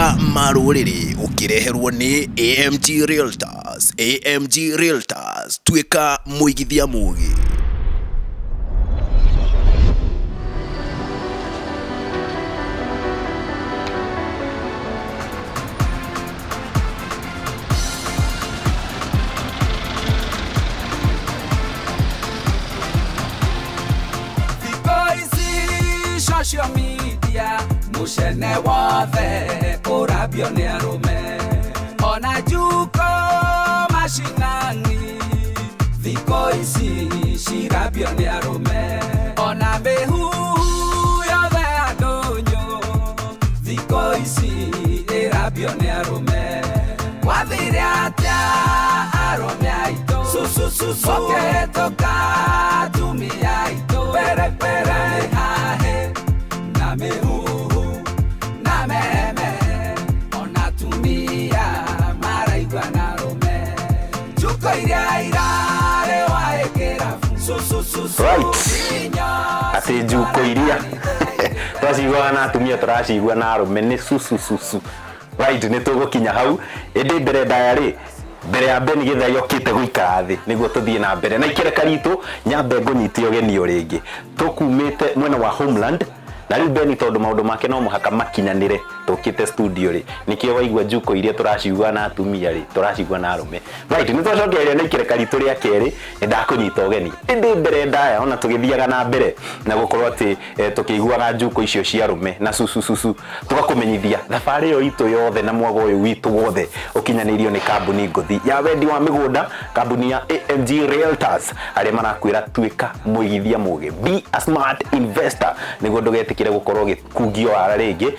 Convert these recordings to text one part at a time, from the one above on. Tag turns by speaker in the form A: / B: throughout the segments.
A: Mahiga ma rũrĩrĩ ũkĩreherwo nĩ AMG Realtors. AMG Realtors, tuĩka mũigithia mũgĩ.
B: Thikũ ici social media mucene wothe ũrambio nĩ arũme ona njuko macinani thikũ ici cirambio nĩ arũme ona mĩhuhu yothe ya ndũnyũ thikũ ici ĩrambio nĩ arũme gwathire atĩa arũme aitũ ũkĩhĩtũka atumia aitũ pere pere mĩhahe na mĩhuhu na meme ona atumia maraigua na arũme njuko iria irarĩ waĩkĩra
C: Right. Atĩ njuko iria twaciguaga na atumia tũracigua na arũme nĩ cucucucu. Right, nĩ tũgũkinya hau ĩndĩ mbere ndaya rĩ mbere ya Ben Gĩthai okĩte gũikara thĩ nĩguo tũthiĩ na mbere na ikereka ritũ nyambe ngũnyite ũgeni o rĩngĩ tũkumĩte mwena wa homeland na rĩu Ben tondũ maũndũ make no mũhaka makinyanĩre tũkĩte studio rĩ nĩkĩo waigua njuko iria tũracigua na atumia rĩ tũracigua na arũme. Right, nĩ twacokereria na ikereka ritũ rĩa kerĩ nĩ ndakũnyita ũgeni ĩndĩ mbere ndaya ona tũgĩthiaga na mbere na gũkorwo atĩ tũkĩiguaga njuko icio cia arũme na cucucucu tũgakũmenyithia thabarĩ ĩyo itũ yothe na mwago ũyũ witũ wothe ũkinyanĩirio nĩ kambuni ngũthi ya wendi wa mĩgũnda kambuni ya AMG Realtors arĩa marakwĩra tuĩka mũigithia mũgĩ, be a smart investor nĩguo ndũgetĩkĩre gũkorwo ũgĩkungio wara rĩngĩ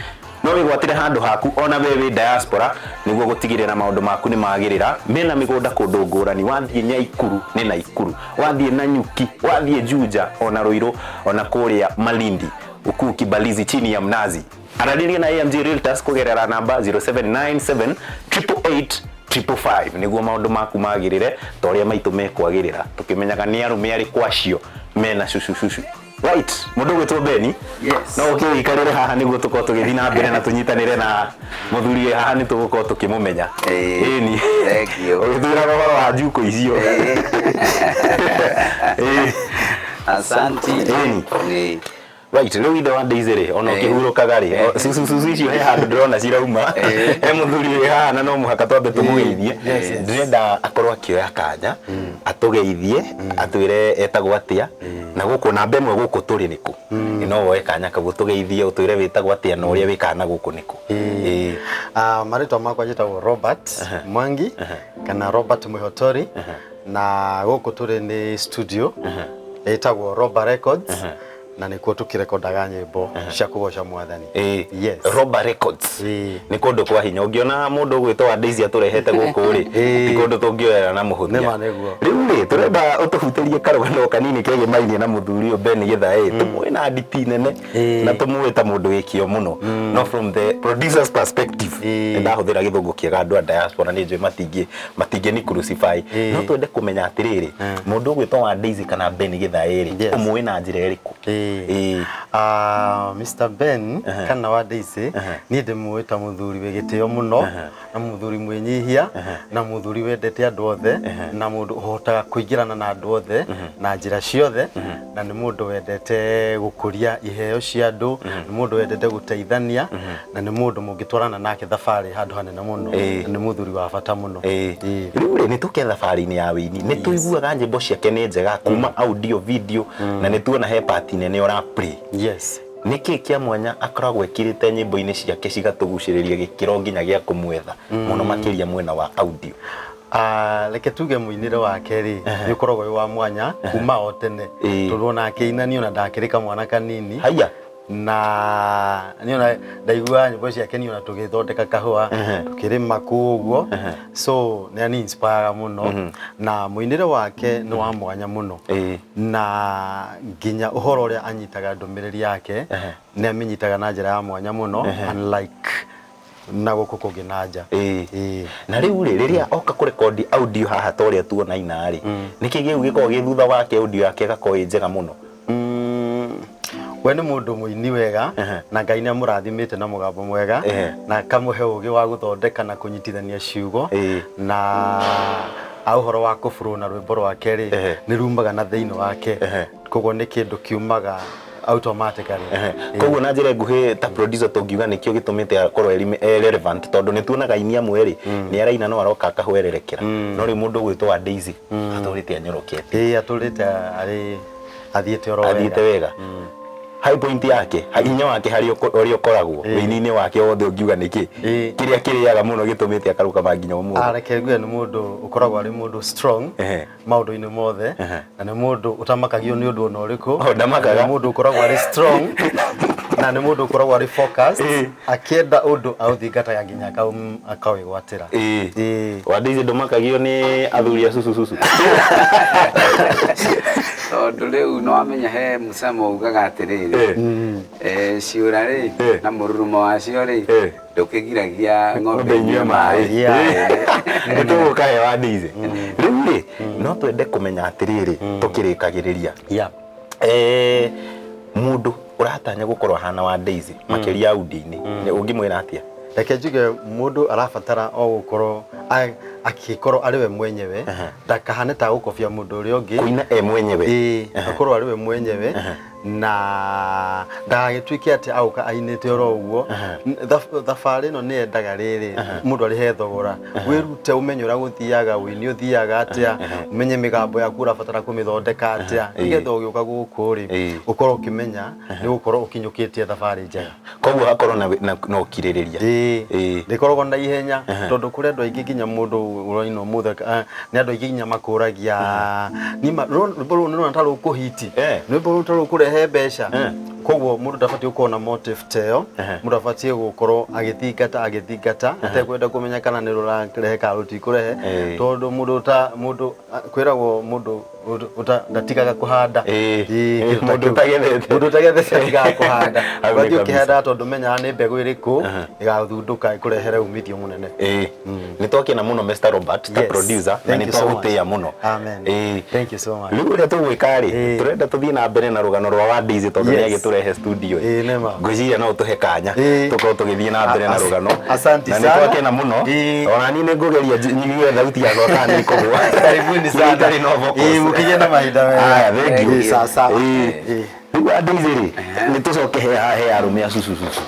C: no wĩgwatĩre handũ haku ona we wĩ diaspora nĩguo gũtigĩrĩra maũndũ maku nĩ magĩrĩra mena mĩgũnda kũndũ ngũrani wathiĩ Nyaikuru nĩ Naikuru wathiĩ Nanyuki wathiĩ Juja ona Ruiru ona kũrĩa Malindi ukuu Kibalizi chini ya mnazi aranĩria na AMG Realtors kũgerera namba 0797 888 555 nĩguo maũndũ maku magĩrĩre ta ũrĩa maitũ mekwagĩrĩra tũkĩmenyaga nĩ arũme arĩkũ acio mena cucucucu. Right, mũndũ ũgwĩtwo Beni.
B: Yes.
C: No ũkĩikarĩre haha nĩguo tũkorwo tũgĩthiĩ na mbere na tũnyitanĩre na mũthuri wĩ haha nĩ tũgũkorwo tũkĩmũmenya.
D: Ĩĩ.
C: Ĩni.
D: Thank you.
C: Ũgĩtwĩra ũhoro wa njuko icio. Ĩĩ.
D: Asanti.
C: Ĩni.
D: Ĩĩ.
C: Right, rĩu ithe wa Daisy rĩ, ona ũkĩhurũkaga rĩ, cucucucu icio he handũ ndĩrona cirauma. He mũthuri wĩ haha na no mũhaka twambe tũmũgeithie. Ndĩrenda akorwo akĩoya kanya, atũgeithie, atwĩre etagwo atĩa, na gũkũ namba ĩmwe gũkũ tũrĩ nĩkũ. No woe kanya kau ũtũgeithie, ũtwĩre wĩtagwo atĩa na ũrĩa wĩkaga na gũkũ nĩkũ. Ĩĩ.
E: Marĩtwa makwa njĩtagwo Robert Mwangi kana Robert Mwihotori na gũkũ tũrĩ nĩ studio ĩtagwo Roba Records na nĩkuo tũkĩrekondaga nyĩmbo cia kũgoca mwathani.
C: Ĩĩ.
E: Yes.
C: Roba Records.
E: Ĩĩ.
C: Nĩ kũndũ kwa hinya ũngĩona mũndũ ũgwĩtwo wa Daisy atũrehete gũkũ rĩ
E: Ĩĩ.
C: ti kũndũ tũngĩoera na mũhũthia.
E: Nĩma nĩguo.
C: Rĩu rĩ tũrenda ũtũhutĩrie karũgano kanini kegĩmainie na mũthuri ũyũ Ben Githaĩ tũmũĩ na nditi nene
E: Ĩĩ.
C: na tũmũĩ ta mũndũ wĩ kĩo mũno no from the producer's perspective
E: Ĩĩ.
C: nĩ ndahũthĩra gĩthũngũ kĩega andũ a diaspora nĩ njũĩ matingĩ ni crucify
E: Ĩĩ.
C: no twende kũmenya atĩrĩrĩ mũndũ ũgwĩtwo wa Daisy kana Ben Githaĩ rĩ
E: Yes.
C: ũmũĩ na njĩra ĩrĩkũ?
E: Ĩĩ.
C: Ĩĩ.
E: Mr. Ben kana wa Daisy niĩ ndĩmũĩ ta mũthuri wĩ gĩtĩo mũno na mũthuri mwĩnyihia na mũthuri wendete andũ othe na mũndũ ũhotaga kũingĩrana na andũ othe na njĩra ciothe na nĩ mũndũ wendete gũkũria iheo cia andũ nĩ mũndũ wendete gũteithania na nĩ mũndũ mũngĩtwarana nake thabarĩ handũ hanene mũno
C: Ĩĩ.
E: na nĩ mũthuri wa bata mũno.
C: Ĩĩ.
E: Ĩĩ.
C: Rĩu rĩ nĩ tũke thabarĩ-inĩ ya wĩini nĩ tũiguaga nyĩmbo ciake nĩ njega kuma audio video na nĩ tuona he part nene ũra play.
E: Yes.
C: Nĩ kĩĩ kĩa mwanya akoragwo ekĩrĩte nyĩmbo-inĩ ciake cigatũgucĩrĩria gĩkĩro nginya gĩa kũmwetha mũno makĩria mwena wa audio?
E: Reke tuge mũinĩre wake rĩ nĩ ũkoragwo wĩ wa mwanya kuma o tene
C: Ĩĩ.
E: tondũ ona akĩina niĩ ona ndakĩrĩ kamwana kanini
C: Haiya.
E: na niĩ ona ndaiguaga nyĩmbo ciake niĩ ona tũgĩthondeka kahũa tũkĩrĩma kũu ũguo so nĩ ani inspire mũno na mũinĩre wake nĩ wa mwanya mũno
C: Ĩĩ.
E: na nginya ũhoro ũrĩa anyitaga ndũmĩrĩri yake nĩ amĩnyitaga na njĩra ya mwanya mũno unlike na gũkũ kũngĩ na nja.
C: Ĩĩ.
E: Ĩĩ.
C: Na rĩu rĩ rĩrĩa oka kũrekondi audio haha ta ũrĩa tuona ina rĩ nĩkĩ kĩu gĩkoragwo gĩ thutha wake audio yake ĩgakorwo ĩ njega mũno?
E: We nĩ mũndũ mũini wega na Ngai nĩ amũrathimĩte na mũgambo mwega na akamũhe ũgĩ wa gũthondeka na kũnyitithania ciugo na a ũhoro wa kũbũrũ na rwĩmbo rwake rĩ nĩ rumaga na thĩinĩ wake, koguo nĩ kĩndũ kiumaga automatically.
C: Koguo na njĩra nguhĩ ta producer tũngiuga nĩkĩo gĩtũmĩte akorwo e relevant, tondũ nĩ tuonaga aini amwe rĩ nĩ araina no aroka akahwererekera, no rĩu mũndũ ũgwĩtwo wa Daisy atũrĩte anyorokete.
E: Ĩĩ, atũrĩte arĩ athiĩte oro wega.
C: Athiĩte wega. High point yake, hinya wake harĩa ũrĩa ũkoragwo wĩini-inĩ wake wothe, ũngiuga nĩkĩ kĩrĩa kĩrĩaga mũno gĩtũmĩte akarũgama nginya ũmũthĩ?
E: Reke ngue nĩ mũndũ ũkoragwo arĩ mũndũ strong maũndũ-inĩ mothe, na nĩ mũndũ ũtamakagio nĩ ũndũ ona ũrĩkũ.
C: Oh, ndamakaga.
E: Nĩ mũndũ ũkoragwo arĩ strong na nĩ mũndũ ũkoragwo arĩ focused, akĩenda ũndũ aũthingataga nginya akawĩgwatĩra. Ĩĩ.
C: Wa Daisy, ndũmakagio nĩ athuri a cucu cucu?
D: Tondũ rĩu no wamenya he mũcamo ugaga atĩrĩrĩ, ciũra rĩ na mũrurumo wacio rĩ ndũkĩgiragia ng'ombe inyue maĩ.
C: Nĩ tũgũka he wa Daisy. Rĩu rĩ no twende kũmenya atĩrĩrĩ, tũkĩrĩkagĩrĩria, mũndũ ũratanya gũkorwo ahana wa Daisy makĩria audio-inĩ, ũngĩmwĩra atĩa?
E: Reke njuge mũndũ arabatara o gũkorwo akĩkorwo arĩ we mwenyewe, ndakahane ta gũkobia mũndũ ũrĩa ũngĩ.
C: Kũina e mwenyewe.
E: Ĩĩ, akorwo arĩ we mwenyewe na ndagagĩtuĩke atĩ agũka ainĩte oro ũguo. Thabarĩ ĩno nĩ yendaga rĩrĩ mũndũ arĩhe thogora, wĩrute, ũmenye ũrĩa gũthiaga ũini ũthiaga atĩa, ũmenye mĩgambo yaku ũrabatara kũmĩthondeka atĩa, nĩgetha ũgĩũka gũkũ rĩ ũkorwo ũkĩmenya nĩ gũkorwo ũkinyũkĩtie thabarĩ njega.
C: Koguo hakorwo na ũkirĩrĩria.
E: Ĩĩ, ndĩkoragwo na ihenya, tondũ kũrĩ andũ aingĩ nginya mũndũ ũraina ũmũthĩ, nĩ andũ aingĩ nginya makũragia nima rwĩmbo rũrũ nĩ rũrona ta rũkũhiti, rwĩmbo rũrũ ta rũkũrehe mbeca. Koguo mũndũ ndabatiĩ gũkorwo na motive ta ĩyo, mũndũ abatiĩ gũkorwo agĩthingata atekwenda kũmenya kana nĩ rũrarehe kana rũtikũrehe, tondũ mũndũ ta mũndũ kwĩragwo mũndũ ndatigaga kũhanda. Ĩĩ, kĩndũ ta
C: Mũndũ
E: kĩu.
C: ũtagethete.
E: Mũndũ ũtagethete atigaga kũhanda.
C: Hau nĩ
E: Ũgathiĩ
C: kabisa.
E: ũkĩhandaga tondũ ũmenyaga nĩ mbegũ ĩrĩkũ ĩgathundũka ĩkũrehere umithio mũnene.
C: Ĩĩ, nĩ twakena mũno Mr. Robert ta
E: Yes.
C: producer, na
E: Thank
C: nĩ
E: you so much.
C: twagũtĩĩa mũno.
E: Amen. Thank you so much.
C: Rĩu ũrĩa tũgwĩka rĩ, tũrenda tũthiĩ na mbere na rũgano rwa wa Daisy tondũ nĩ agĩtũrehe studio.
E: Ĩĩ, nĩ ma.
C: Ngwĩciria no ũtũhe kanya tũkorwo tũgĩthiĩ na mbere na rũgano.
E: Asante
C: Na nĩ
E: sana.
C: twakena mũno. Ona niĩ nĩ ngũgeria nyigie thauti yakwa kana nĩ ikũgwa.
E: Karibuni sana.
C: Itarĩ na vocals.
E: Ĩĩ, mũkĩgĩe na mahinda mega.
C: Aya, thank you.
E: Ĩĩ, sawa sawa.
C: Ĩĩ. Rĩu wa Daisy rĩ, nĩ tũcoke he haha he arũme a cucu cucu,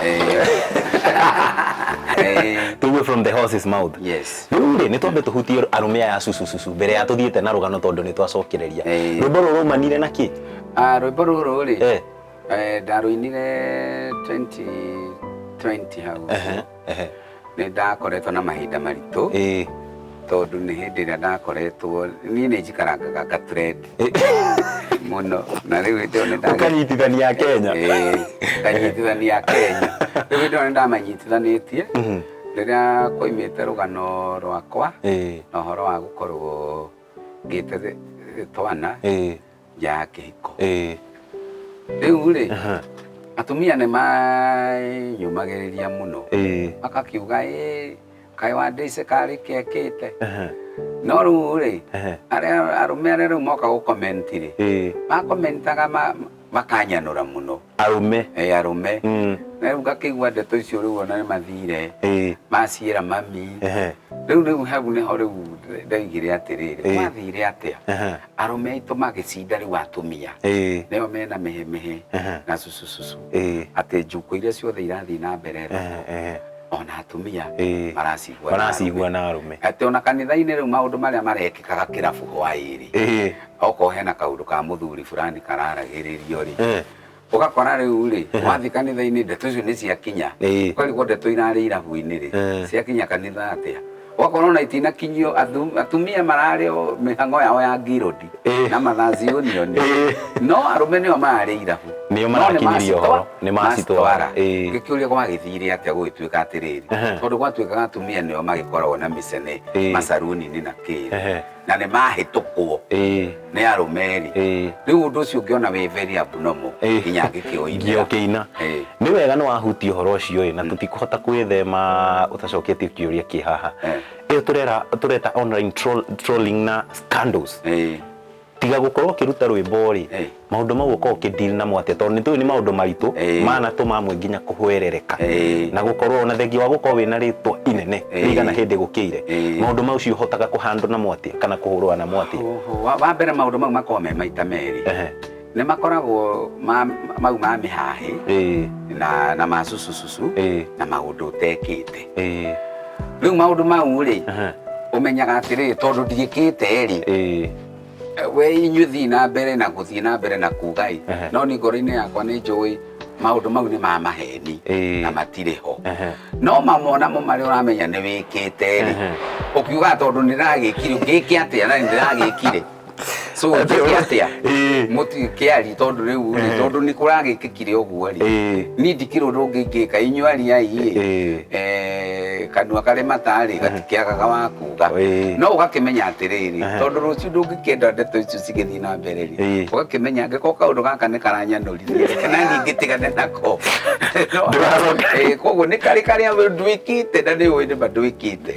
C: tũigue from the horse's mouth.
D: Yes.
C: Rĩu rĩ, nĩ twambe tũhutie arũme aya cucu cucu mbere ya tũthiĩte na rũgano, tondũ nĩ twacokereria. Rwĩmbo rũrũ raumanire na kĩ?
D: Rwĩmbo rũrũ rĩ, ndarũinire 2020 hau. Nĩ ndakoretwo na mahinda maritũ, tondũ nĩ hĩndĩ ĩrĩa ndakoretwo niĩ nĩ njikarangaga nga trend mũno, na rĩu hĩndĩ ĩyo nĩ
C: Ũkanyitithania Kenya.
D: Ĩĩ, nganyitithania Kenya. Rĩu hĩndĩ ĩyo nĩ ndamanyitithanĩtie rĩrĩa koimĩte rũgano rwakwa na ũhoro wa gũkorwo ngĩte twana nja ya kĩhiko. Rĩu rĩ, atumia nĩ manyumagĩrĩria mũno, makakiuga ĩ kaĩ wa Daisy karĩ kekĩte, no rĩu rĩ, arĩa arũme arĩa rĩu moka gũcomment rĩ, makomentaga makanyanũra mũno.
C: Arũme?
D: Ĩ, arũme. Na rĩu ngakĩigua ndeto icio rĩu ona nĩ mathire maciĩra mami. Rĩu hau nĩho rĩu ndoigire atĩrĩrĩ, gwathire atĩa arũme aitũ magĩcinda rĩu atumia nĩo mena mĩhĩmĩhĩ na cucucucu, atĩ njukũ iria ciothe irathiĩ na mbere thoko, ona atumia maracigua na
C: Maracigua
D: arũme.
C: Na arũme.
D: Atĩ ona kanitha-inĩ rĩu maũndũ marĩa marekĩkaga kĩrabu hwaĩ-rĩ, okorwo hena kaũndũ ka mũthuri fulani kararagĩrĩrio rĩ, ũgakora rĩu rĩ, wathiĩ kanitha-inĩ ndeto icio nĩ ciakinya. Ũkarigwo ndeto irarĩ irabu-inĩ rĩ, ciakinya kanitha atĩa? Ũgakora ona itinakinyio, atumia mararĩ o mĩhang'o yao ya ngirodi na Mothers Union, no arũme nĩo mararĩ irabu.
C: Nĩo
D: No nĩ
C: marakinyirio ũhoro, nĩ macitwara.
D: macitwara. Ngĩkĩũria gwagĩthire atĩa gũgĩtuĩka atĩrĩrĩ, tondũ gwatuĩkaga atumia nĩo magĩkoragwo na mĩcene macaruni-inĩ na kĩrĩ, na nĩ mahĩtũkwo nĩ arũme rĩ. Rĩu ũndũ ũcio ũngĩona wĩ very abnormal, nginya ngĩkĩũinĩra.
C: Nginya ũkĩina. Nĩ wega nĩ wahutia ũhoro ũcio ĩ, na tũtikũhota kwĩthema ũtacoketie kĩũria kĩ haha. Ĩyo tũrera tũreta online trolling na scandals. Ti Tiga gũkorwo ũkĩruta rwĩmbo rĩ,
D: Eh.
C: maũndũ mau ũkorwo ũkĩdeal namo atĩa, tondũ nĩ tũĩ nĩ maũndũ maritũ manatũma amwe nginya kũhwerereka na gũkorwo ona thengia wa gũkorwo wĩna rĩtwa inene rĩigana hĩndĩ gũkĩire, maũndũ mau ũcio ũhotaga kũhandle namo atĩa kana kũhũrũa namo atĩa?
D: Oho, wa mbere maũndũ mau makoragwo me maita merĩ. Nĩ makoragwo mau ma mĩhahĩ na ma cucucucu na maũndũ ũtekĩte. Rĩu maũndũ mau rĩ, ũmenyaga atĩrĩrĩ, tondũ ndiĩkĩte rĩ, we inyuĩ thiĩ na mbere na gũthiĩ na mbere na kuga ĩ, no niĩ ngoro-inĩ yakwa nĩ njũĩ maũndũ mau nĩ ma maheni na matirĩ ho. No mamwe namo marĩa ũramenya nĩ wĩkĩte rĩ, ũkiugaga tondũ nĩ ndĩragĩkire, ngĩke atĩa na nĩ ndĩragĩkire. So njĩke atĩa? Mũtikĩari tondũ rĩu rĩ, tondũ nĩ kũragĩkĩkire ũguo rĩ, niĩ ndikĩrĩ ũndũ ũngĩ ingĩka, inyuĩ ariai ĩ, kanua karĩ mata rĩ, gatikĩagaga wa kuga. No ũgakĩmenya atĩrĩrĩ, tondũ rũciũ ndũngĩkĩenda ndeto icio cigĩthiĩ na mbere rĩ, ũgakĩmenya angĩkorwo kaũndũ gaka nĩ karanyanũrithia rĩ, kana niĩ ngĩtigane nako. Koguo nĩ karĩ karĩa ndwĩkĩte na nĩ ũĩ nĩma ndwĩkĩte.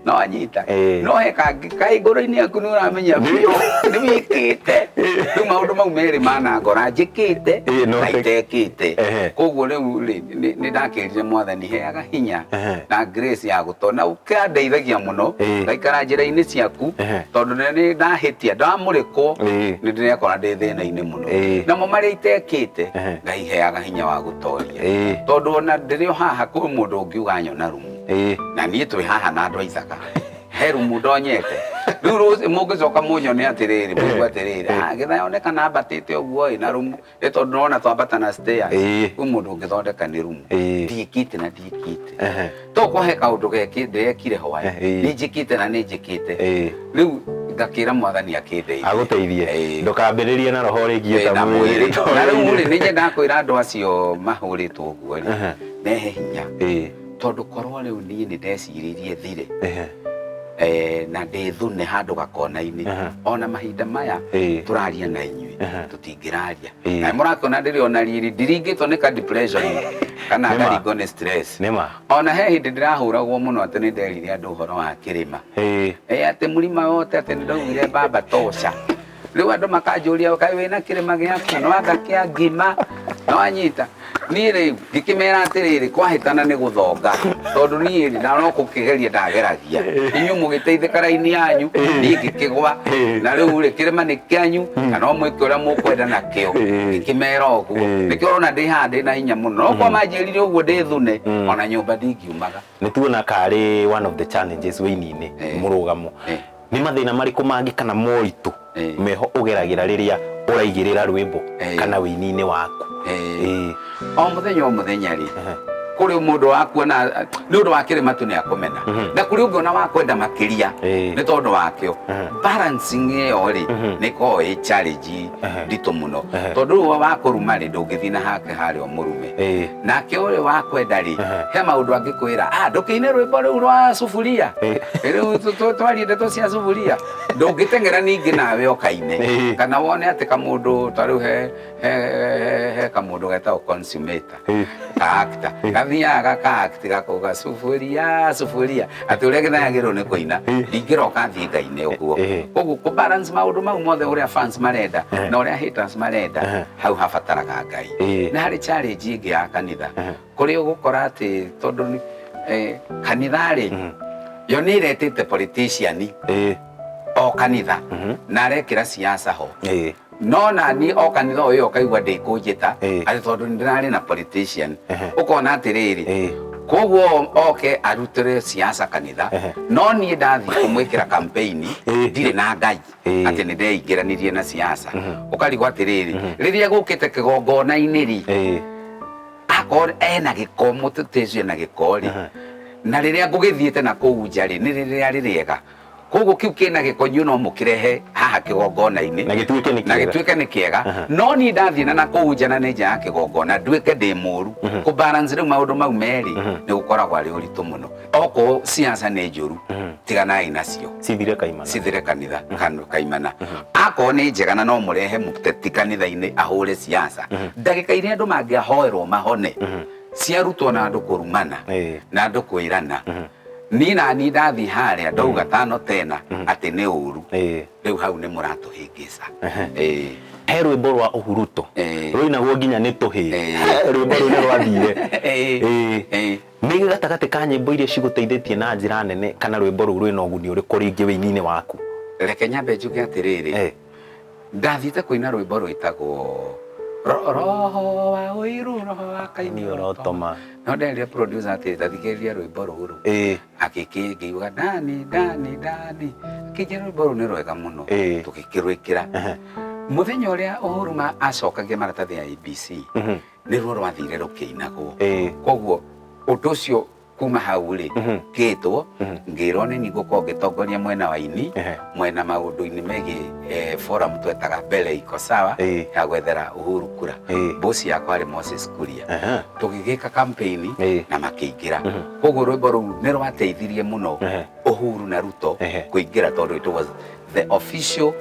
D: No anyita. No he kangĩ kaĩ ngoro-inĩ yaku nĩ ũramenya biũ nĩ wĩkĩte. Rĩu maũndũ mau merĩ manangora, njĩkĩte na itekĩte. Koguo rĩu rĩ, nĩ ndakĩrire Mwathani heaga hinya na grace ya gũtona, ũkandeithagia mũno ngaikara njĩra-inĩ ciaku, tondũ nĩ ndahĩtia ndamũrĩkwo nĩ ndĩrekora ndĩ thĩna-inĩ mũno. Namo marĩa itekĩte Ngai heaga hinya wa gũtoria, tondũ ona ndĩrĩ o haha kwĩ mũndũ ũngiuga nyona rumu, na niĩ twĩ haha na andũ a Ithaka, he rumu ndonyete. Rĩu rũciũ mũngĩcoka mũnyone atĩrĩrĩ, mũigue atĩrĩrĩ, gĩtha yonekana ambatĩte ũguo ĩ na rumu, nĩ tondũ nĩwona twambata na stairs, kwĩ mũndũ ũngĩthondeka nĩ rumu. Ndiĩkĩte na ndiĩkĩte. To kwa he kaũndũ ndĩrekire hwaĩ, nĩ njĩkĩte na nĩ njĩkĩte. Rĩu ngakĩra Mwathani akĩndeithie.
C: Agũteithie. Ndũkambĩrĩrie na roho ũrĩa
D: na mwĩrĩ. Na rĩu rĩ, nĩ nyendaga kwĩra andũ acio mahũrĩtwo ũguo rĩ, mehe hinya. Tondũ korwo rĩu niĩ nĩ ndeciririe thire, na ndĩthune handũ gakona-inĩ, ona mahinda maya tũraria na inyuĩ, tũtingĩraria. Na mũrakĩona ndĩrĩ ona riri, ndiringĩtwo nĩ ka depression kana ngaringwo nĩ stress. Ona he hĩndĩ ndĩrahũragwo mũno atĩ nĩ nderire andũ ũhoro wa kĩrĩma. Atĩ mũrima wote atĩ nĩ ndaugire baba tosha. Rĩu andũ makanjũria kaĩ wĩna kĩrĩma gĩaku, no anga kĩa ngima, no anyita. Niĩ rĩ, ngĩkĩmera atĩrĩrĩ, kwahĩtana nĩ gũthonga, tondũ niĩ rĩ, na no gũkĩgeria ndageragia. Inyuĩ mũgĩteithĩka raini yanyu, niĩ ngĩkĩgwa. Na rĩu rĩ, kĩrĩma nĩ kĩanyu, na no mwĩke ũrĩa mũkwenda nakĩo. Ngĩkĩmera ũguo. Nĩkĩo ũrona ndĩ haha ndĩ na hinya mũno. No kwa manjĩrire ũguo ndĩthune, ona nyũmba ndingiumaga.
C: Nĩ tuona karĩ one of the challenges wĩini-inĩ, mũrũgamo. Nĩ mathĩna marĩkũ mangĩ kana moritũ meho ũgeragĩra rĩrĩa ũraigĩrĩra rwĩmbo kana wĩini-inĩ waku?
D: O mũthenya o mũthenya rĩ, kũrĩ mũndũ wakuona nĩ ũndũ wa kĩrĩma tu nĩ akũmena, na kũrĩ ũngĩ ona wakwenda makĩria nĩ tondũ wakĩo. Balancing ĩyo rĩ, nĩ ĩkoragwo ĩ challenge nditũ mũno, tondũ rĩu wa kũruma rĩ, ndũngĩthiĩ na hake harĩa ũmũrume. Nake ũrĩa wakwenda rĩ, he maũndũ angĩkwĩra, ndũkĩine rwĩmbo rũu rwa suburia, rĩu twarie ndeto cia suburia, ndũngĩteng'era ningĩ nawe ũkaine, kana wone atĩ kamũndũ ta rĩu he kamũndũ getagwo consumator, ka actor, gathiaga gaka act gakauga suburia suburia, atĩ ũrĩa gĩthayagĩrwo nĩ kũina, ndingĩroka thiĩ ngaine ũguo. Koguo kũ balance maũndũ mau mothe ũrĩa fans marenda na ũrĩa haters marenda, hau habataraga Ngai. Na harĩ challenge ĩngĩ ya kanitha, kũrĩa ũgũkora atĩ tondũ kanitha rĩ, yo nĩ ĩretĩte politician o kanitha, na arekĩra siasa ho. No na niĩ o kanitha ũyũ ũkaigua ndĩkũnjĩta, atĩ tondũ nĩ ndĩrarĩ na politician, ũkona atĩrĩrĩ, koguo oke arutĩre siasa kanitha, no niĩ ndathiĩ kũmwĩkĩra campaign, ndirĩ na Ngai, atĩ nĩ ndeingĩranirie na siasa. Ũkarigwo atĩrĩrĩ, rĩrĩa gũkĩte kĩgongona-inĩ rĩ, akorwo ena gĩko, mũteti ũcio ena gĩko rĩ, na rĩrĩa ngũgĩthiĩte na kũu nja rĩ, nĩ rĩrĩa rĩrĩega. Koguo kĩu kĩna gĩko inyuĩ no mũkĩrehe haha kĩgongona-inĩ.
C: Na gĩtuĩke nĩ
D: Na
C: kĩega.
D: gĩtuĩke nĩ kĩega. No niĩ ndathiĩ na kũu nja na nĩ nja ya kĩgongona, nduĩke ndĩ mũru. Kũ balance rĩu maũndũ mau merĩ, nĩ gũkoragwo arĩ ũritũ mũno. Okorwo siasa nĩ njũru, tiganai nacio.
C: Cithire kaimana.
D: Cithire kanitha, kaimana. Akorwo nĩ njega na no mũrehe mũteti kanitha-inĩ ahũre siasa. Ndagĩka iria andũ mangĩahoerwo mahone, ciarutwo na andũ kũrumana, na andũ kwĩrana. Niĩ nani ndathiĩ harĩa ndauga tano tena atĩ nĩ ũru. Rĩu hau nĩ mũratũhĩngĩca.
C: He rwĩmbo rwa Uhuruto rũinagwo nginya nĩ tũhĩĩ. Rwĩmbo rũu nĩ rwathire. Nĩ gatagatĩ ka nyĩmbo iria cigũteithĩtie na njĩra nene kana rwĩmbo rũu rwĩna ũguni ũrĩkũ rĩngĩ wĩini-inĩ waku?
D: Reke nyambe njuge atĩrĩrĩ, ndathiĩte kũina rwĩmbo rwĩtagwo Roho wa ũiru, roho wa Kaini
C: ũrotoma.
D: No nderire producer atĩ tathikĩrĩria rwĩmbo rũrũ. Agĩkĩ ngĩuga ndani ndani ndani, akĩnjĩra rwĩmbo rũu nĩ rwega mũno, tũgĩkĩrwĩkĩra. Mũthenya ũrĩa Uhuru acokagia maratathi ya ABC, nĩruo rwathire rũkĩinagwo. Koguo ũndũ ũcio kuma hau rĩ, ngĩtwo ngĩrwo nĩ niĩ ngũkorwo ngĩtongoria mwena wa ini, mwena maũndũ-inĩ megiĩ forum twetaga Mbele Iko Sawa ya gwethera Uhuru kura. Boss yakwa arĩ Moses Kuria. Tũgĩgĩka campaign na makĩingĩra. Koguo rwĩmbo rũu nĩ rwateithirie mũno Uhuru na Ruto kũingĩra tondũ it was the official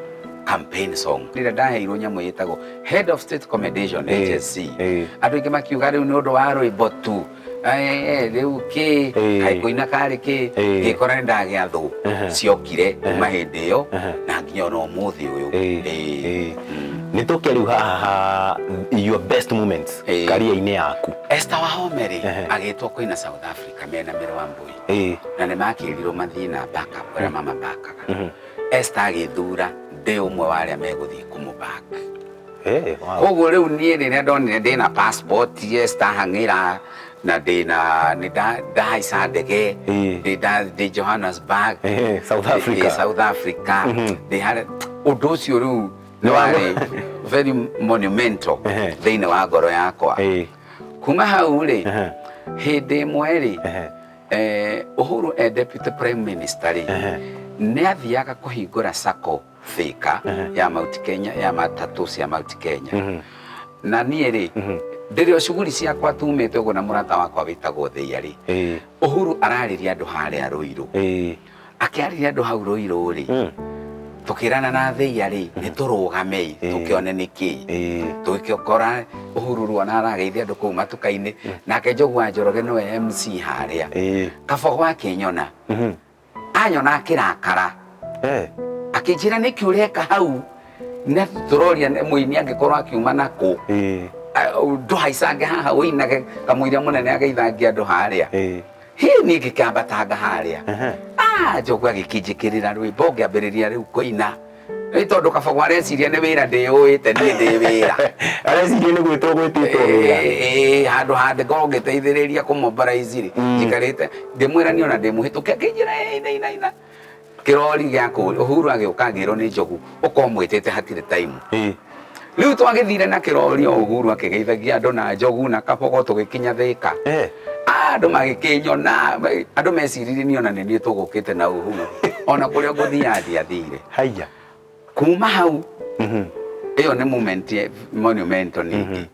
D: campaign song. Rĩrĩa ndaheirwo nyamũ ĩtagwo Head of State Commendation, HSC, andũ aingĩ makiuga rĩu nĩ ũndũ wa rwĩmbo tu, rĩu kĩ kaĩ kũina karĩ kĩ, ngĩkora nĩ ndagĩa thũ ciokire kuma hĩndĩ ĩyo na nginya ona ũmũthĩ ũyũ.
C: Nĩ tũke rĩu haha ha your best moments career-inĩ yaku.
D: Esther Wahome rĩ, agĩtwo kũina South Africa mena Mĩrũ wa Mbui, na nĩ makĩrirwo mathiĩ na backup arĩa mamabakaga. Esther agĩthura ndĩ ũmwe wa arĩa megũthiĩ kũmũback. Koguo rĩu niĩ rĩrĩa ndonire ndĩna passport Esther hang'ĩra na ndĩna nĩ ndahaica ndege, ndĩ Johannesburg,
C: South Africa.
D: South Africa, ndĩ harĩa, ũndũ ũcio rĩu nĩ warĩ very monumental thĩinĩ wa ngoro yakwa. Kuma hau rĩ, hĩndĩ ĩmwe rĩ, Uhuru e deputy prime minister rĩ, nĩ athiaga kũhingũra sacco Thika ya Mount Kenya, ya matatũ cia Mount Kenya. Na niĩ rĩ, ndĩrĩ o cuguri ciakwa tumĩte ũguo na mũrata wakwa wĩtagwo Thĩia rĩ, Uhuru ararĩria andũ harĩa Ruiru. Akĩarĩria andũ hau Ruiru rĩ, tũkĩrana na Thĩia rĩ, nĩ tũrũgamei tũkĩone nĩ kĩĩ. Tũgĩkora Uhuru ruona arageithia andũ kũu matuka-inĩ, nake Njogu wa Njoroge nĩwe MC harĩa. Kabogo akĩnyona, anyona akĩrakara, akĩnjĩra nĩkĩ ũreka hau, na tũroria mũini angĩkorwo akiuma nakũ, ndũhaicange haha ũinage kamũira mũnene ageithangia andũ harĩa. Hĩ, niĩ ngĩkĩambatanga harĩa. Njogu agĩkĩnjĩkĩrĩra rwĩmbo ngĩambĩrĩria rĩu kũina. Nĩ tondũ Kabogo areciria nĩ wĩra ndĩũĩte, niĩ ndĩ wĩra.
C: Areciria nĩ gwĩtwo gwĩtĩtwo wĩra.
D: Handũ handĩ ngorwo ngĩteithĩrĩria kũmobilize rĩ, njikarĩte ndĩmwĩra niĩ ona ndĩmũhĩtũke, akĩnjĩra ina ina ina. Kĩrori gĩa kũ Uhuru agĩũka ngĩrwo nĩ Njogu ũkorwo mwĩtĩte hatirĩ time. Rĩu twagĩthire na kĩrori o Uhuru akĩgeithagia andũ na Njogu na Kabogo tũgĩkinya Thika. Andũ magĩkĩnyona, andũ meciririe niĩ ona nĩ niĩ tũgũkĩte na Uhuru. Ona kũrĩa ngũthiaga ndiathire.
C: Haiya.
D: Kuma hau, ĩyo nĩ moment monumental ningĩ.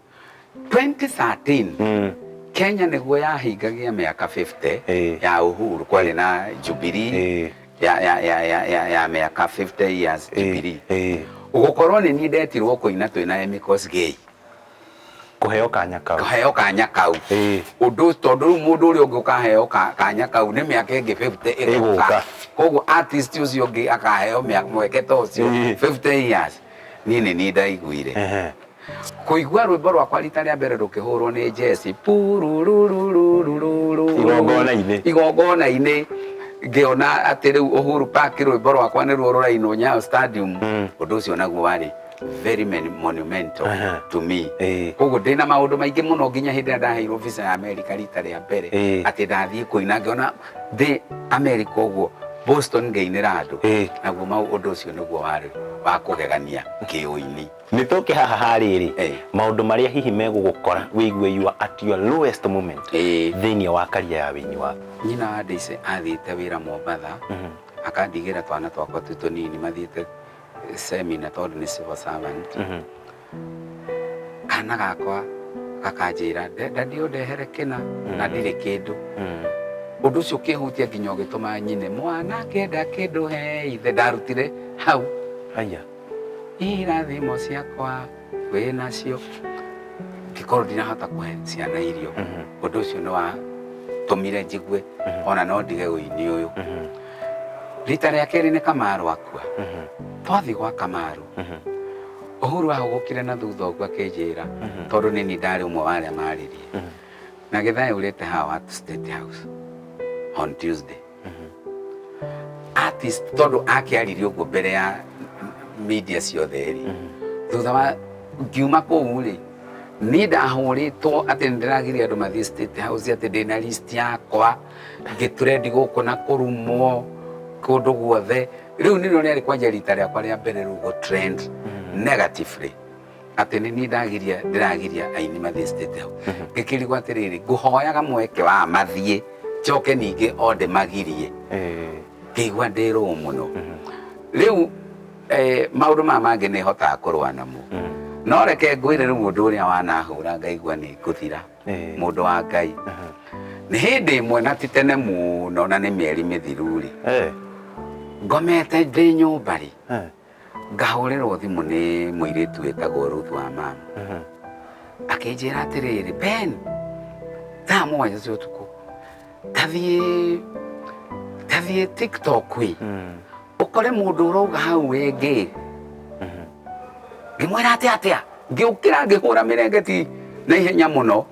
D: 2013, Kenya nĩguo yahingagia mĩaka 50 ya Uhuru, kwarĩ na Jubilee ya mĩaka 50 years Jubilee. Ũgũkorwo nĩ niĩ ndetirwo kũina twĩna Emmy Kosgei.
C: Kũheo kanya kau.
D: Kũheo kanya kau. Ũndũ tondũ rĩu mũndũ ũrĩa ũngĩ ũkaheo kanya kau nĩ mĩaka ĩngĩ 50 ĩgũka. Koguo artist ũcio ũngĩ akaheo mweke ta ũcio 50 years. Niĩ nĩ niĩ ndaiguire. Kũigua rwĩmbo rwakwa rita rĩa mbere rũkĩhũrwo nĩ Jesse, pururururururu.
C: Igongona-inĩ.
D: Igongona-inĩ. Ngĩona atĩ rĩu Uhuru Park rwĩmbo rwakwa nĩruo rũrainwo Nyayo Stadium. Ũndũ ũcio naguo warĩ very monumental to me. Koguo ndĩna maũndũ maingĩ mũno nginya hĩndĩ ĩrĩa ndaheirwo visa ya America rita rĩa mbere. Atĩ ndathiĩ kũina ngĩona ndĩ America ũguo Boston ngĩinĩra andũ. Naguo ũndũ ũcio nĩguo warĩ wa kũgegania kĩũini.
C: Nĩ tũke haha harĩrĩ, maũndũ marĩa hihi megũgũkora wĩigue you are at your lowest moment thĩinĩ wa career ya wĩini waku.
D: Nyina wa Daisy athiĩte wĩra Mombatha, akandigĩra twana twakwa twĩ tũnini mathiĩte seminar tondũ nĩ civil servant. Kana gakwa gakanjĩra, daddy ũndehere kĩna na ndirĩ kĩndũ. Ũndũ ũcio ũkĩhutia nginya ũgĩtũma nyine mwana akĩenda kĩndũ he ithe, ndarutire hau.
C: Haya.
D: Irathimo ciakwa wĩnacio, ngĩkorwo ndinahota kũhe ciana irio. Ũndũ ũcio nĩ wa Rĩatũmire njigue ona no ndige ũini ũyũ. Rita rĩa kerĩ nĩ Kamaru akua. Twathiĩ gwa Kamaru, Uhuru ahũgũkire na thutha ũguo akĩnjĩra, tondũ nĩ niĩ ndarĩ ũmwe wa arĩa maririe na Gĩthaĩ ũrĩte hawa at State House on Tuesday. Artist tondũ akĩaririe ũguo mbere ya media ciothe rĩ, thutha wa ngiuma kũu rĩ, niĩ ndahũrĩtwo atĩ nĩ ndĩragiria andũ mathiĩ State House, atĩ ndĩna list yakwa, ngĩtrendi gũkũ na kũrumwo kũndũ guothe. Rĩu nĩrĩo rĩarĩ kwanja rita rĩakwa rĩa mbere rĩu gũ trend negatively, atĩ nĩ niĩ ndagiria, ndĩragiria aini mathiĩ State House. Ngĩkĩrigwo atĩrĩrĩ, ngũhoyaga mweke wa mathiĩ njoke ningĩ o ndĩmagirie. Ngĩigua ndĩ rũũ mũno. Rĩu maũndũ maya mangĩ nĩ hotaga kũrũa namo, no reke ngwĩre rĩu ũndũ ũrĩa wanahũra ngaigua nĩ ngũthira. Mũndũ wa Ngai, nĩ hĩndĩ ĩmwe na ti tene mũno, na nĩ mĩeri mĩthiru rĩ, ngomete ndĩ nyũmba rĩ, ngahũrĩrwo thimũ nĩ mũirĩtu wĩtagwo Ruth wa mama, akĩnjĩra atĩrĩrĩ, "Ben, thaa 7 cia ũtukũ, tathiĩ TikTok ĩ, ũkore mũndũ ũrauga hau wĩ gay." Ngĩmwĩra atĩa atĩa, ngĩũkĩra ngĩhũra mĩrengeti na ihenya mũno.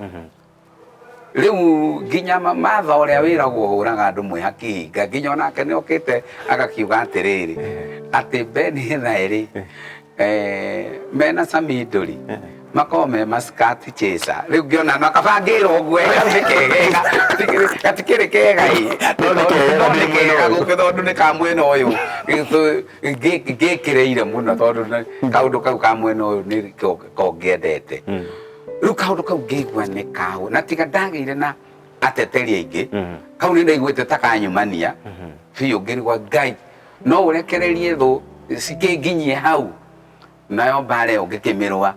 D: Rĩu nginya Martha ũrĩa wĩragwo hũraga andũ mwĩ hakihinga, nginya onake nĩ okĩte agakiuga atĩrĩrĩ, atĩ Ben Githae rĩ, mena Sami Ndũri makoragwo me maskati chaser. Rĩu ngĩona na kabangĩrwo ũguo gatirĩ kegega, gatikĩrĩ kega ĩ,
C: No nĩ kega,
D: no nĩ
C: nĩ mwena
D: kega
C: ũyũ.
D: gũkũ tondũ nĩ ka mwena ũyũ ngĩkĩrĩire mũno, tondũ kaũndũ kau ka mwena ũyũ nĩ ko ngĩendete. Rĩu kaũndũ kau ngĩigua nĩ kaũ, na tiga ndagĩire na ateteri aingĩ, kau nĩ ndaiguĩte ta kanyumania biũ. Ngĩrigwa, Ngai, no ũrekererie thũ cikĩnginyie hau? Nayo mbara ĩyo ngĩkĩmĩrũa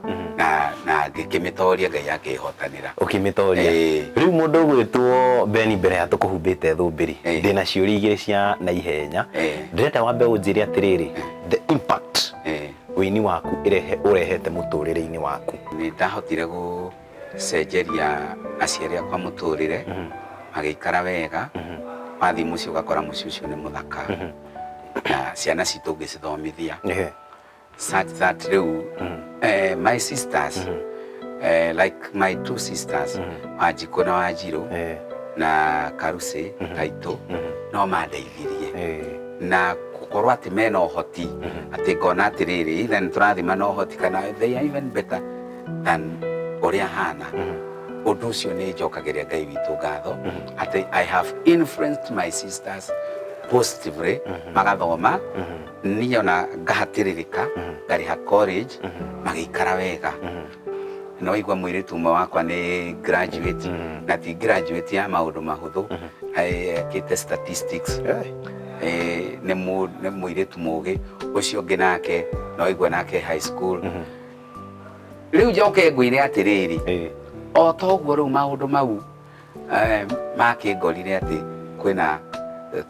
D: na ngĩkĩmĩtoria, Ngai akĩhotanĩra.
C: Ũkĩmĩtoria. Rĩu mũndũ ũgwĩtwo Beni, mbere ya tũkũhumbĩte thũmbĩrĩ, ndĩna ciũria igĩrĩ cia na ihenya. Ndĩrenda wambe ũnjĩre atĩrĩrĩ, the impact ũini waku ĩrehe ũrehete mũtũrĩre-inĩ waku.
D: Nĩ ndahotire gũcenjeria aciari akwa mũtũrĩre, magĩikara wega. Wathiĩ mũciĩ ũgakora mũciĩ ũcio nĩ mũthaka, na ciana citũ ngĩcithomithia such that rĩu my sisters, like my two sisters, Wanjikũ na Wanjirũ na Karucĩ Kaitũ, no mandeithirie na gũkorwo atĩ mena ũhoti, atĩ ngona atĩrĩrĩ, either nĩ tũrathima na ũhoti kana they are even better than ũrĩa hana. Ũndũ ũcio nĩ njokagĩria Ngai witũ ngatho atĩ I have influenced my sisters positively, magathoma, niĩ ona ngahatĩrĩrĩka ngarĩha college, magĩikara wega. No igua mũirĩtu ũmwe wakwa nĩ graduate, na ti graduate ya maũndũ mahũthũ, ekĩte statistics. Nĩ mũirĩtu mũgĩ. Ũcio ũngĩ nake no igua nake high school. Rĩu njoke ngwĩre atĩrĩrĩ, o toguo rĩu maũndũ mau makĩngorire atĩ kwĩna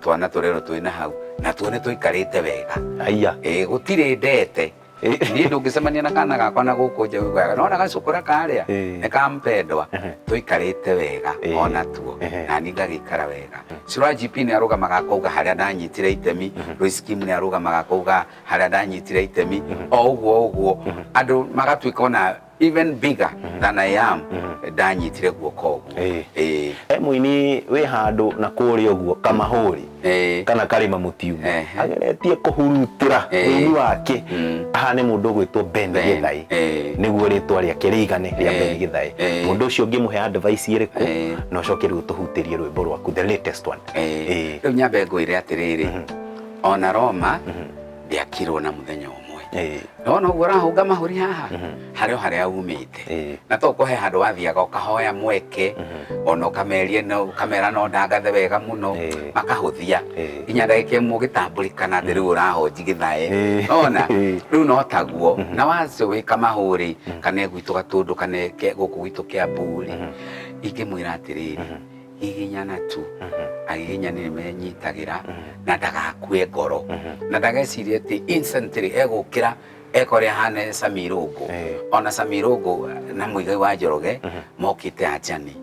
D: twana tũrerwo twĩna hau, na tuo nĩ tũikarĩte wega.
C: Aya.
D: Gũtirĩ ndete. Niĩ ndũngĩcemania na kana gakwa na gũkũ nja ũiguaga nona gacũkũra karĩa nĩ ka mpendwa. Tũikarĩte wega ona tuo, na niĩ ngagĩikara wega. Sura GP nĩ arũgamaga akauga harĩa ndanyitire itemi, Lois Kim nĩ arũgamaga akauga harĩa ndanyitire itemi, o ũguo ũguo andũ magatuĩka ona even bigger than I am ndanyitire guoko ũguo.
C: He mũini wĩ handũ na kũrĩa ũguo kamahũri kana karĩma mũtiugo ageretie kũhurutĩra ũini wake ahane mũndũ ũgwĩtwo Ben
D: Ben,
C: Githae, nĩguo rĩtwa rĩake rĩigane rĩa Ben Githae. Mũndũ ũcio ũngĩmũhe advice ĩrĩkũ, na ũcoke rĩu ũtũhutĩrie rwĩmbo rwaku, the latest one?
D: Rĩu nyambe ngwĩre atĩrĩrĩ, ona Roma ndĩakirwo na mũthenya ũmwe. Nona ũguo ũrahũnga mahũri haha, harĩ o harĩa umĩte, na to kũhe handũ wathiaga ũkahoya mweke, ona ũkameria no ũkamera no ndangathe wega mũno, makahũthia nginya ndagĩka ĩmwe ũgĩtambũrĩkana atĩ rĩu ũrahonji Gĩthae. Ona rĩu no taguo na wacio wĩ kamahũri kana gwitũ Gatũndũ kana gũkũ gwitũ Kĩambu rĩ, ingĩmwĩra atĩrĩrĩ, giginyana tu, agiginyani nĩ menyitagĩra, na ndagakue ngoro, na ndagecirie atĩ instantly egũkĩra. Eka ũrĩa ahana Sami Irũngũ. Ona Sami Irũngũ na Muigai wa Njoroge mokĩte anjani.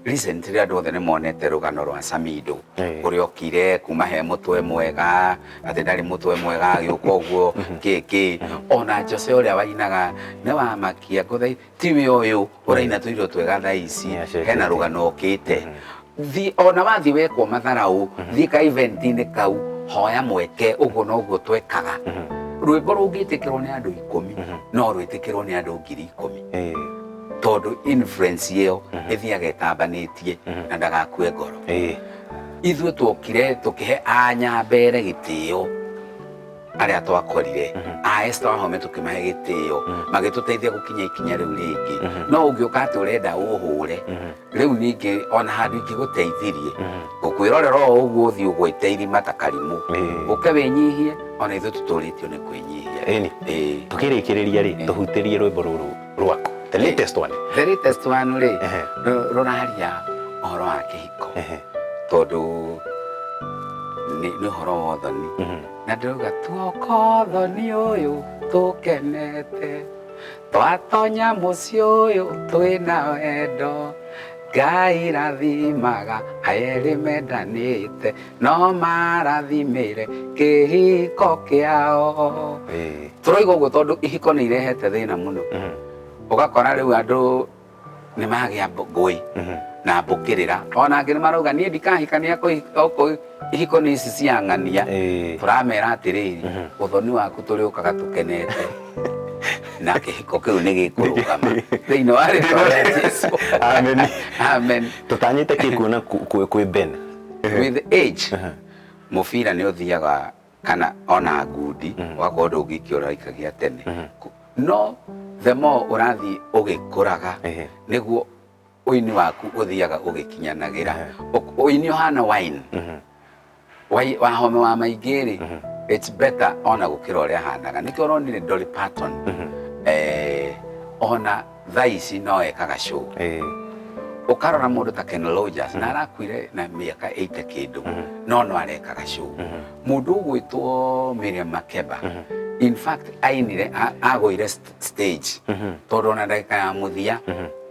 D: Recently andũ othe nĩ monete rũgano rwa Samido ũrĩa okire kuma he mũtwe mwega, atĩ ndarĩ mũtwe mwega agĩũka ũguo kĩ kĩ. Ona Jose ũrĩa wainaga nĩ wamakia ngũthai tiwe ũyũ ũraina tũirio twega thaa ici, hena rũgano okĩte. Thi ona wathiĩ wekwo matharau, thiĩ ka event-inĩ kau, hoya mweke, ũguo noguo twekaga. Rwĩmbo rũngĩtĩkĩrwo nĩ andũ 10, no rwĩtĩkĩrwo nĩ andũ 10,000. Tondũ influence ĩyo ĩthiaga ĩtambanĩtie na ndagakue ngoro. Ithuĩ tuokire tũkĩhe anyambere gĩtĩo arĩa twakorire, a Esther Wahome tũkĩmahe gĩtĩo, magĩtũteithia gũkinya ikinya rĩu rĩngĩ. No ũngĩũka atĩ ũrenda ũhũre, rĩu ningĩ ona handũ ingĩgũteithirie, ngũkwĩrorera o ũguo ũthiĩ ũgwĩte irima ta karimũ. Ũke wĩnyihie, ona ithuĩ tũtũrĩtio nĩ kwĩnyihia.
C: Tũkĩrĩkĩrĩria rĩ, tũhutĩrie rwĩmbo rũrũ rwaku, the latest one.
D: The latest one rĩ, rũraria ũhoro wa kĩhiko. Tondũ nĩ ũhoro wa ũthoni. Na ndĩrauga tuoka ũthoni ũyũ tũkenete, twatonya mũciĩ ũyũ twĩna wendo, Ngai rathimaga erĩ mendanĩte, no marathimĩre kĩhiko kĩao. Tũroiga ũguo tondũ ihiko nĩ irehete thĩna mũno. Ũgakora rĩu andũ nĩ magĩa ngũĩ na mbũkĩrĩra. Ona angĩ nĩ marauga niĩ ndikahikania ihiko nĩ ici cia ng'ania. Tũramera atĩrĩrĩ, ũthoni waku tũrĩũkaga tũkenete na kĩhiko kĩu nĩ gĩkũrũgama thĩinĩ wa rĩtwa rĩa Jesu.
C: Amen.
D: Amen.
C: Tũtanyĩte kĩ kuona kwĩ Ben?
D: With age, mũbira nĩ ũthiaga kana ona ngundi, ũgakorwo ndũngĩikia ũraikagia tene. No the more ũrathiĩ ũgĩkũraga, nĩguo ũini waku ũthiaga ũgĩkinyanagĩra. Ũini ũhana wine. Wahome wa maingĩ rĩ, it's better ona gũkĩra ũrĩa ahanaga. Nĩkĩo ũronire Dolly Parton, ona thaa ici no ekaga show. Ũkarora mũndũ ta Kenny Rogers, na arakuire na mĩaka 80 kĩndũ, no no arekaga show. Mũndũ ũgwĩtwo Miriam Makeba, in fact ainire, agũire stage, tondũ ona ndagĩka ya mũthia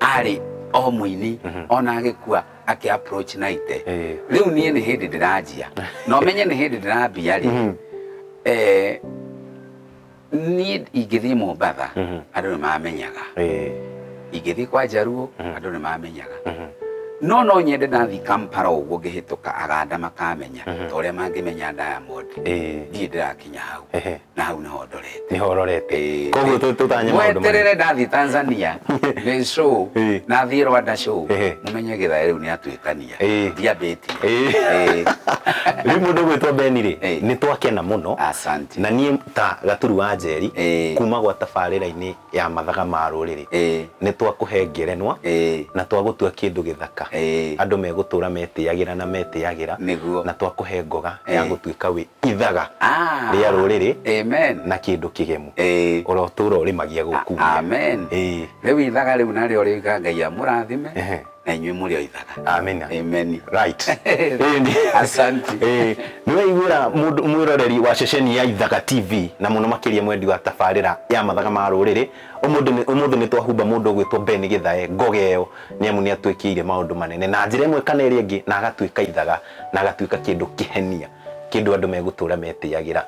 D: arĩ o mũini, ona agĩkua akĩ approach naite. Rĩu niĩ nĩ hĩndĩ ndĩranjia, na ũmenye nĩ hĩndĩ ndĩrambia rĩ, niĩ ingĩthiĩ Mombatha, andũ nĩ mamenyaga. Ingĩthiĩ kwa Jaruo, andũ nĩ mamenyaga. No no nyende ndathiĩ Kampala ũguo ngĩhĩtũka Aganda makamenya, ta ũrĩa mangĩmenya Diamond. Ndiĩ ndĩrakinya hau. Na hau nĩho ndorete.
C: Nĩho ũrorete. Koguo tũtanye maũndũ manene.
D: Mweterere ndathiĩ Tanzania nĩ show, nathiĩ Rwanda show, mũmenye Gĩthae rĩu nĩ atuĩkania. Ndiambĩtie.
C: Rĩu mũndũ ũgwĩtwo Ben rĩ, nĩ twakena mũno.
D: Asante.
C: Na niĩ ta Gaturu wa Njeri, kuma gwa tabarĩra-inĩ ya mathaga ma rũrĩrĩ, nĩ twakũhe ngerenwa na twagũtua kĩndũ gĩthaka. Andũ megũtũra metĩagĩra na metĩagĩra. Na twakũhe ngoga ya gũtuĩka wĩ ithaga rĩa rũrĩrĩ.
D: Amen.
C: Na kĩndũ kĩgemu. Ũrotũra ũrĩmagia gũkumia.
D: Amen. Rĩu ithaga rĩu narĩo rĩuga Ngai amũrathime. Na inyuĩ mũrĩ o ithaga.
C: Amen.
D: Amen.
C: Right.
D: Asante.
C: Nĩ waiguĩra mũndũ mwĩroreri wa ceceni ya Ithaga TV na mũno makĩria mwendi wa tabarĩra ya mathaga ma rũrĩrĩ, ũmũthĩ nĩ twahumba mũndũ ũgwĩtwo Ben Gĩthae ngoga ĩyo, nĩ amu nĩ atwĩkĩire maũndũ manene na njĩra ĩmwe kana ĩrĩa ĩngĩ, na agatuĩka ithaga na agatuĩka kĩndũ kĩhenia, kĩndũ andũ megũtũra metĩagĩra.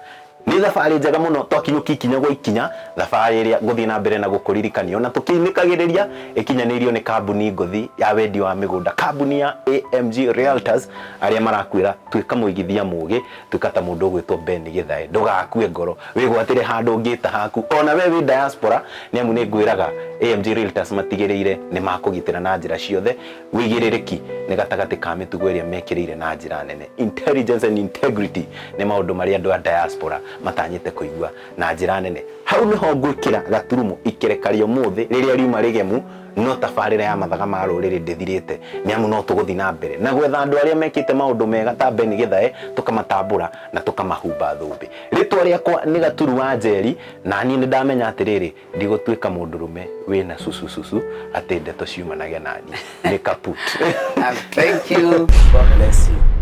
C: Nĩ thabarĩ njega mũno twakinyũkia ikinya gwa ikinya, thabarĩ ĩrĩa ngũthiĩ na mbere na gũkũririkania ona tũkĩinĩkagĩrĩria ĩkinyanĩirio nĩ kambuni ngũthi ya wendia wa mĩgũnda, kambuni ya AMG Realtors, arĩa marakwĩra tuĩka mũigithia mũgĩ, tuĩka ta mũndũ ũgwĩtwo Ben Gĩthae, ndũgakue ngoro, wĩgwatĩre handũ ũngĩta haku, ona we wĩ diaspora, nĩ amu nĩ ngwĩraga AMG Realtors matigĩrĩire nĩ makũgitĩra na njĩra ciothe. Wĩigĩrĩrĩki nĩ gatagatĩ ka mĩtugo ĩrĩa mekĩrĩire na njĩra nene. Intelligence and integrity nĩ maũndũ marĩa andũ a diaspora matanyĩte kũigua na njĩra nene. Hau nĩho ngwĩkĩra gaturumo ikereka rĩa ũmũthĩ rĩrĩa riuma rĩgemu, no tabarĩra ya mathaga ma rũrĩrĩ ndĩthirĩte, nĩ amu no tũgũthiĩ na mbere na gwetha andũ arĩa mekĩte maũndũ mega ta Ben Gĩthae, tũkamatambũra na tũkamahumba thũmbĩ. Rĩtwa rĩakwa nĩ Gaturu wa Njeri, na niĩ nĩndamenya atĩrĩrĩ, ndigũtuĩka mũndũrũme wĩna cucu cucu atĩ ndeto ciumanage nani. Nĩ kaput.
D: Thank you. God bless you.